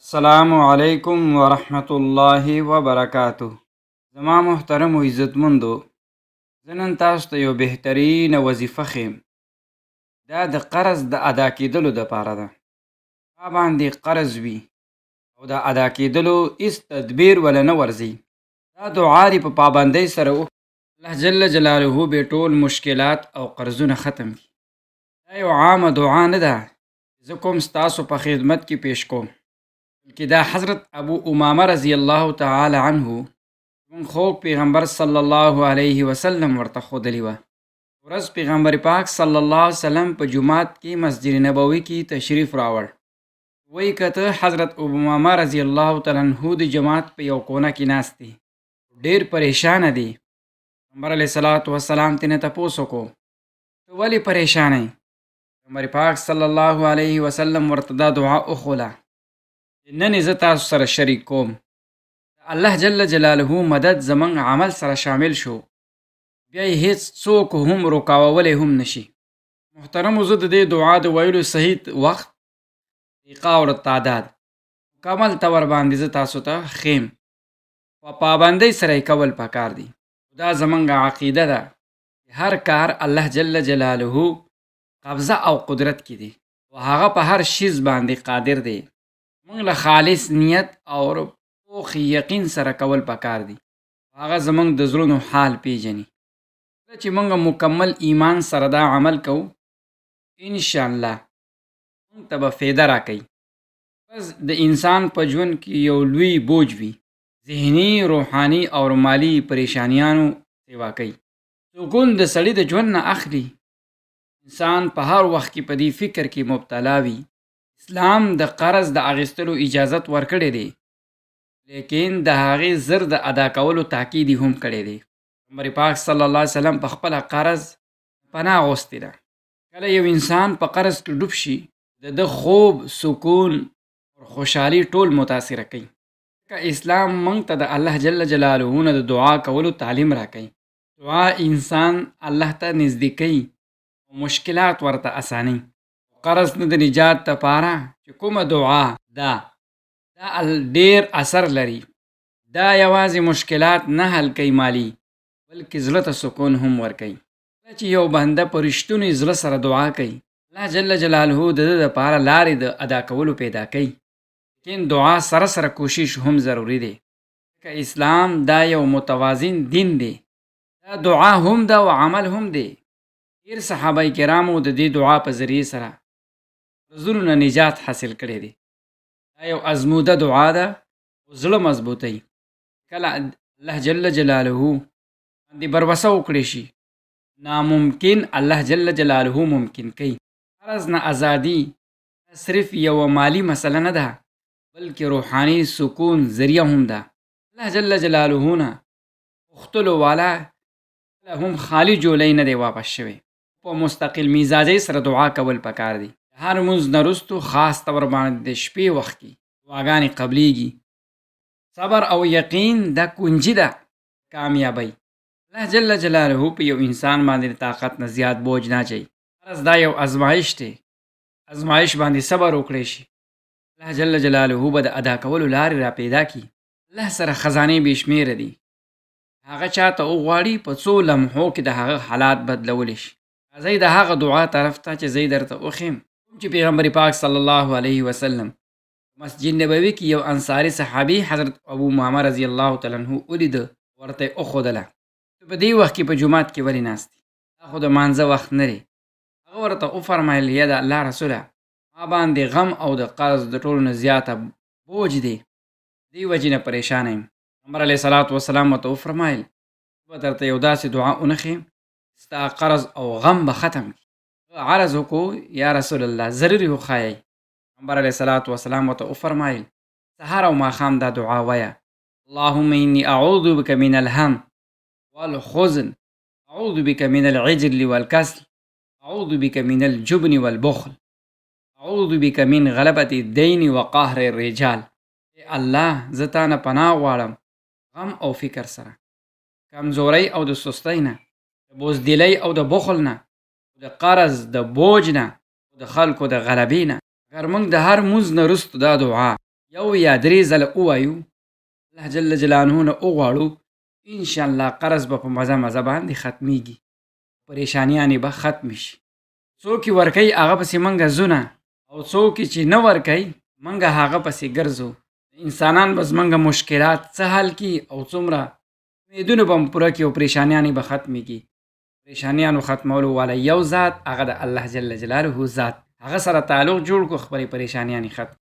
السلام علیکم ورحمت الله وبرکاته. زما محترم او عزتمندو، زه نن تاسو ته یو بهترینه وظیفه ښیم. دا د قرض د ادا کېدلو دپاره ده. تا باندې قرض وي او د ادا کېدلو هیڅ تدبیر وله نه ورځي، دا دعا دې په پابندۍ سره وکړه، الله جل جلاله به ټول مشکلات او قرضونه ختم کړي. دا یو عامه دعا نه ده زه کوم ستاسو په خدمت کې پیش کوم، بلکې دا حضرت ابو امامه رضی الله تعالی عنه زموږ خوږ پیغمبر صلی الله علیه وسلم ورته ښودلې وه. ورځ پیغمبر پاک صلی الله علیه وسلم په جومات کې مسجد نبوي کې تشریف راوړ، وایي کته حضرت ابو امامه رضی الله تعالی عنه د جماعت په یو کونه کې ناست دی، ډېر پریشانه دی. پیغمبر علیه الصلاة والسلام ترې نه تپوس وکړو، ته ولې پریشانه یې؟ پیغمبر پاک صلی الله علیه وسلم ورته دا دعا وښوله چې نن یې زه تاسو سره شریک کوم. الله جل جلاله مدد زمونږ عمل سره شامل شو، بیا یې هیڅ څوک هم رکاوولی هم نشي. محترمو، زه د دې دعا د ویلو صحیح وخت، طریقه او تعداد مکمل طور باندې زه تاسو ته ښیم، په پابندۍ سره یې کول پکار دي. دا زمونږ عقیده ده، هر کار الله جل جلاله قبضه او قدرت کې دی او هغه په هر شیز باندې قادر دی. موږ له خالص نیت او پوخ یقین سره کول پکار دي. هغه زمونږ د زړونو حال پیژني. کله چې موږ مکمل ایمان سره دا عمل کوو، انشاءالله موږ ته به فایده راکوي. بس د انسان په ژوند کې یو لوی بوج وي، ذهني، روحاني او مالي پریشانیانو سیوا کوي. سکون د سړي د ژوند نه اخلي. انسان په هر وخت کې په دې فکر کې مبتلا وي. اسلام د قرض د اخیستلو اجازت ورکړی دی، لیکن د هغې زر د ادا کولو تاکید یې هم کړی دی. پیغمبر پاک صلی الله علیه وسلم په خپله قرض پناه غوښتې ده. کله یو انسان په قرض کې ډوب شي، د ده خوب، سکون او خوشحالي ټول متاثره کوي. ځکه اسلام موږ ته د الله جل جلاله نه د دعا کولو تعلیم راکوي. دعا انسان الله ته نږدې کوي او مشکلات ورته اسانوي. قرض نه د نجات دپاره چې کومه دعا ده، دا ډېر اثر لري. دا یوازې مشکلات نه حل کوي مالي، بلکې زړه ته سکون هم ورکوي. کله چې یو بنده په رښتوني زړه سره دعا کوي، الله جل جلاله د ده دپاره لارې د ادا کولو پیدا کوي. لیکن دعا سره سره کوشش هم ضروري دی، ځکه اسلام دا یو متوازن دین دی. دا دعا هم ده او عمل هم دی. ډېر صحابه کرامو د دې دعا په ذریعې سره قرضونو نه نجات حاصل کړی دی. دا یو ازموده دعا ده او زړه مضبوطوي. کله الله جل جلاله باندې بروسه وکړی شي، ناممکن الله جل جلاله ممکن کوي. قرض نه ازادي صرف یوه مالي مسله نه ده، بلکې روحاني سکون ذریعه هم ده. الله جل جلاله نه غوښتلو والا کله هم خالي جولۍ نه دی واپس شوی. په مستقل مزاجۍ سره دعا کول پکار دي. هر لمونځ نه وروسته خاص طور باندې د شپې وخت کې دعاګانې قبلیږي. صبر او یقین دا کنجي ده کامیابۍ. الله جل جلاله په یو انسان باندې د طاقت نه زیات بوج نه اچوي. قرض دا یو ازمایش دی، ازمایش باندې صبر وکړی شي، الله جل جلاله به د ادا کولو لارې را پیدا کړي. الله سره خزانې بې شمېره دي، هغه چاته وغواړي په څو لمحو کې د هغه حالات بدلولی شي. راځئ د هغه دعا طرف ته چې زه یې درته وښیم، کوم چې پیغمبر پاک صلی الله علیه وسلم مسجد نبوي کې یو انصاري صحابي حضرت ابو امامه رضی الله تعالی عنه ولید، ورته یې وښودله، ته په دې وخت کې په جومات کې ولې ناست یې؟ دا خو د مانځه وخت نه دی. هغه ورته وفرمایل، یا د الله رسوله، ما باندې غم او د قرض د ټولو نه زیاته بوج دی، دې وجې نه پریشانه یم. پیغمبر علیه الصلاة والسلام ورته وفرمایل، زه به درته یو داسې دعا ونه ښیم ستا قرض او غم به ختم کړي. هغه عرض وکړو، یا رسول الله ضرور یې وښایئ. پیغمبر علیه الصلاة والسلام ورته وفرمایل، سهار او ماښام دا دعا وایه، اللهم انی اعوذ بک من الهم والحزن، اعوذ بک من العجل والکسل، اعوذ بک من الجبن والبخل، اعوذ بک من غلبة الدین وقهر الرجال. ای الله، زه تا نه پناه غواړم غم او فکر سره، کمزورۍ او د سستۍ نه، د بزدلۍ او د بخل نه، د قرض د بوج نه، د خلکو د غلبې نه. اگر موږ د هر مونځ نه وروسته دا دعا یو یا درې ځله ووایو، الله جل جلاله نه وغواړو، ان شاء الله قرض به په مزه مزه باندې ختمیږي، پریشانیانې به ختمې شي. څوک یې ورکوي هغه پسې منګه ځو نه، او څوک یې چې نه ورکوي منګه هغه پسې ګرځو. انسانان به زمونږ مشکلات څه حل کړي او څومره امیدونه به مو پوره کړي او پریشانیانې به ختمې کړي. پریشانیانو ختمولو والا یو ذات، هغه د الله جل جلاله ذات، هغه سره تعلق جوړ کړو، خپلې پریشانیانې ختم.